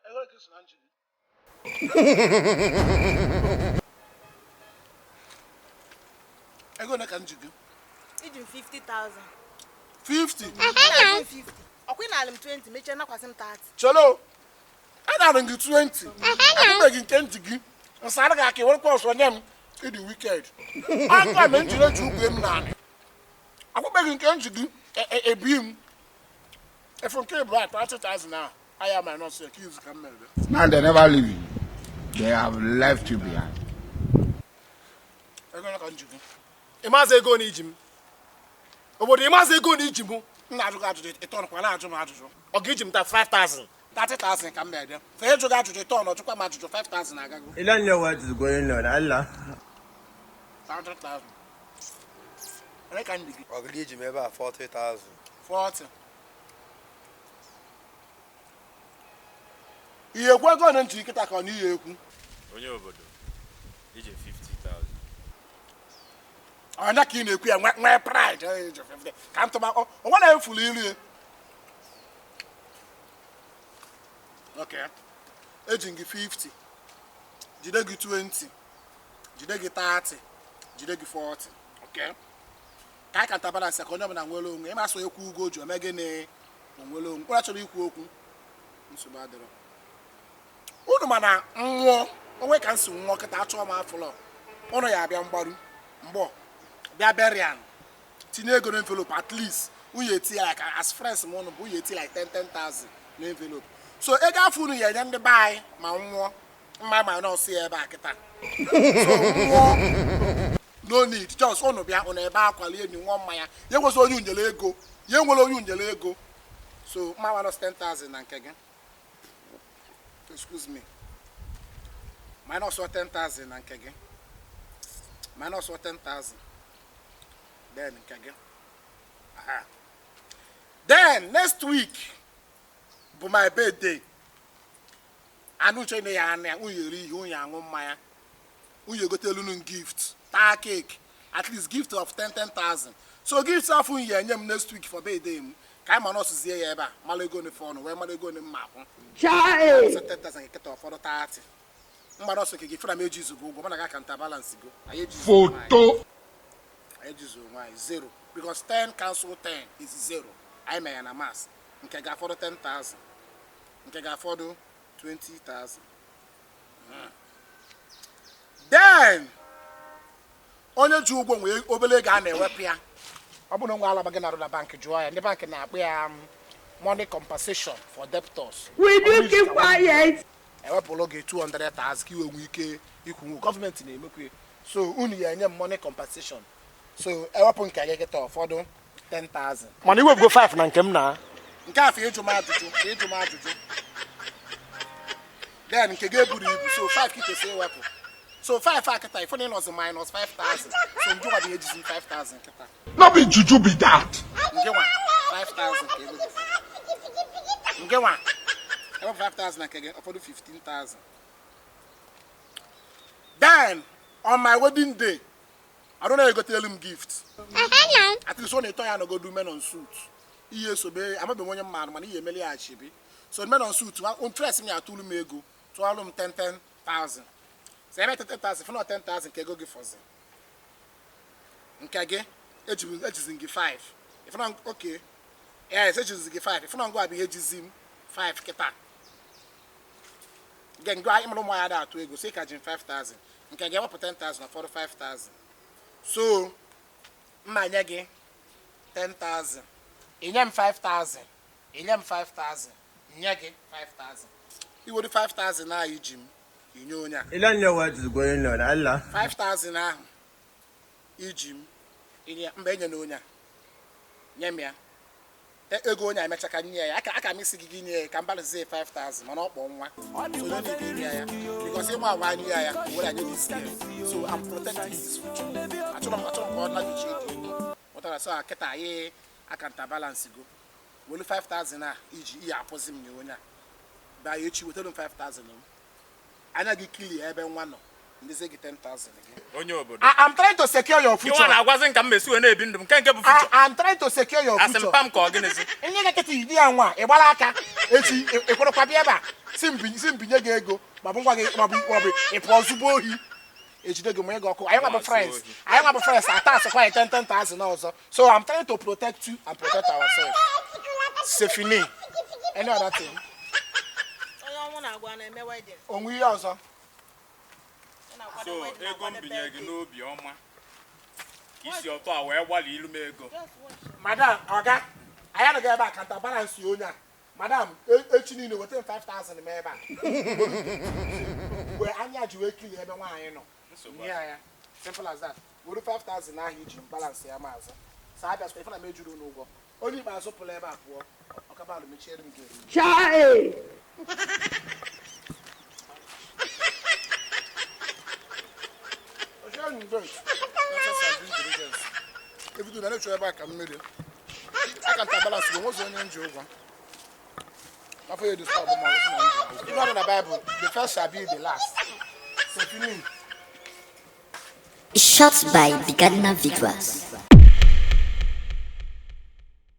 Ego ole ka ị sị na m ji gị? Ego ole ka m ji gị? I ji m 50,000. 50? Ị na-ajụ m 50. Ọkwa ị nalụ m 20, mechie nakwasị m 30. Chelo, anara m gị 20. Akwụbeghị nke m ji gị. Nsara gị aka, werekwa ọsọ nye m. Ị dị wicked. Aka m njiri eji ugwe m naanị. Akwụbeghị nke m ji gị, ebi m. Efu nke bụ 30,000 ahụ. Aya minus ya ka izu ka m mere. Now they never leave you. They have left you behind. Ego ole ka m ji gị? Ị maazị ego na iji m obodo, ị maazị ego na iji m. M na-ajụ gị ajụjụ, ịtọ nọkwa na-ajụ m ajụjụ. Ọ ga-eji m taa 5000. 30,000 ka m na-ede. Fe ịjụ gị ajụjụ, ịtọ nọ jụkwa m ajụjụ, 5,000 agago. You don't know what is going on, Allah. 30,000. Ole ka m dị gị? Ọgịrị iji m ebe a 40,000. 40. Ihe ekwu ego ole ntị kịta ka ọ na ihe ekwu. Onye obodo, iji 50,000. Ọnya ka ị na-ekwu ya nwee pride, iji 50 ka ntụma onwe na-efulu ilu ya. Okay. Eji m gị 50, jide gị 20, jide gị 30, jide gị 40. Okay. Ka anyị ka balance ka onye ọbụla nwere onwe ịma asụ ekwu ugo ji ome gịnị onwere onwe onye chọrọ ikwu okwu nsogbu adịrọ unu, mana nwụọ onwe ka m si nwụọ kịta achọọ m afụlọ ụnụ ya abịa mgbaru mgbọ bịa burial tinye ego na envelope, at least nwunye eti ya ka as friends m ụnụ bụ nwunye eti like 10 10,000 na envelope. So ego afọ unu ya enye ndị be anyị ma nwụọ mma ma nọọsụ ya ebe a kịta. So nwụọ, no need, just ụnụ bịa ụnụ ebe akwa lie enyi nwụọ mmanya ya nwezi onye unyere ego ya nwere onye unyere ego. So mma minus 10,000 na nke gị, excuse me, minus 10,000 na nke gị, minus 10,000 then nke gị. Aha. Then next week bụ my birthday. Anụ uche na ya anụ ya nwunye eri ihe, nwunye aṅụ mmanya, nwunye egotelu unu gift, taa cake, at least gift of 10 10,000. So gift afọ nwunye enye m next week for birthday m ka anyị ma nọọsụzie ya ebe a mara ego one fọnụ wee mara ego one mma akwụ. Ọsọ 10,000 nke kịta ụfọdụ 30 mgbara ọsọ nke gị fụra m eji izugo ụgwọ mana ga counter balance go anyị ejizi onwe anyị. Photo. Anyị jizi onwe anyị zero because 10 cancel 10 is zero. Anyị mere ya na mass. Nke ga-afọdụ 10,000, nke ga-afọdụ 20,000. Then onye ji ụgwọ nwee obere ego a na-ewepụ ya. Ọ bụrụ na nwa alaba gị narụ na bankị, jụọ ya ndị bankị na-akpụ ya money compensation for debtors. Will you keep quiet? Ewepụrụ gị 200,000 ka iwe nwee ike ikwunwu. Gọọmenti na-emekwa ya. So unu ya enye m money compensation, so ewepụ nke gị kịta ụfọdụ 10,000. Mana iwepụgo 5 na nke m na Nke a ịjụ m ajụjụ ka ịjụ m ajụjụ. Then nke gị eburu ibu, so 5 ka ị kwesịrị iwepụ. So 5 a kịta ifụ na ịnọzi minus 5,000. So njụnwa bụ ejizi 5,000 kịta. No be juju be that. Nke nwa 5,000 ka ego gị. Nke nwa ewepụ 5,000 na nke gị, ụfọdụ 15,000. Then on my wedding day, I don't know, egotelu m gift, at least ọ na-eto ya nọgodu men on suit ihe esobe amabeghị m onye mmadụ mana ihe emeli ya achibi. So men on suit interest m ya atụrụ m ego tụọlụ m 10 10,000. So eme 10,000 fụna 10,000 ka ego gị fọzi nke gị ejizi gị 5 ifụna. Okay, yes, ejizi gị 5 ifụna ngwa bụ ihe ejizi m 5 kịta nke ngwa ịmụrụ ụmụ ya da atụ ego so ị ka ji m 5,000 nke gị ewepụ 10,000 na fọdụ 5,000. So mma nye gị 10,000, inye m 5,000, inye m 5,000, nye gị 5,000, iwere 5,000 ahụ iji m inye onye a. You don't know what is going on, Allah. 5,000 ahụ iji m inye mba enye na onye a nye m ya. Ego onye a emecha ka nye ya aka m isi gị gị nye ya ka m balanzie 5,000 mana ọ kpọ nwa, so no need inye ya because ịnwa agwa nye ya were anye this year. So I'm protecting his future. Achọrọ m ka ọ nagichi dị ego pụtara. So kịta anyị a counter balance go welu 5,000 a iji ihe akwụzi m nye onye a bịa echi wetara m 5,000 m anya gị kilie ebe nwa nọ. Ndezi gị 10,000 gị. Onye obodo. I'm trying to secure your Gị nwa future. na-agwazi nka m mesi wee na-ebi ndụ m nke nke bụ future. I'm trying to secure your Asị future. mpa m ka ọ gịnịzi? Nye gị nkịtị idi ya nwa, ị gbara aka echi ịkwerekwa bịa ebe a si mbinye gị ego ma bụ ngwa gị ma bụ ị pụọ zugbo ohi ejide gị mụnye gị ọkụ. Anyị nwa bụ friends, anyị nwa bụ friends, ata asịkwa anyị 10,000 ọzọ. So I'm trying to protect you and protect ourselves. C'est fini. Any other thing? Onye ọnwụ na-agwa na-eme wedding. Onwe ihe ọzọ? Ị na-akwado So wedding, ego m na-akwado binye gị birthday. n'obi ọma ka isi ọtọ a wee gbalị ilu m ego. Just watch. Madam, ọga, anyị anaghị ebe a kanta balance onye a. Madam, echi niile weta m 5,000 m ebe a. Mgbe anya ji wee kili ebe nwaanyị nọ. Nsogbu Nye ya. Simple as that. Were 5,000 ahụ iji balance ya maazị. Saa abịa sịkwa ife na m ejuru unu ụgwọ. Onye ikpeazụ pụrụ ebe a pụọ. Ọkabalụ mechiere m gị. Chai! Ebido na na-echu ebe a ka mmiri. Akanta balance bụ nwezo onye nji ụgwọ. Afọ ya edisọ bụ ma ọ bụ na nji ụgwọ. Ife ọ dị na Bible, the first shall be the last. C'est fini. Shot by Bigadna Visuals.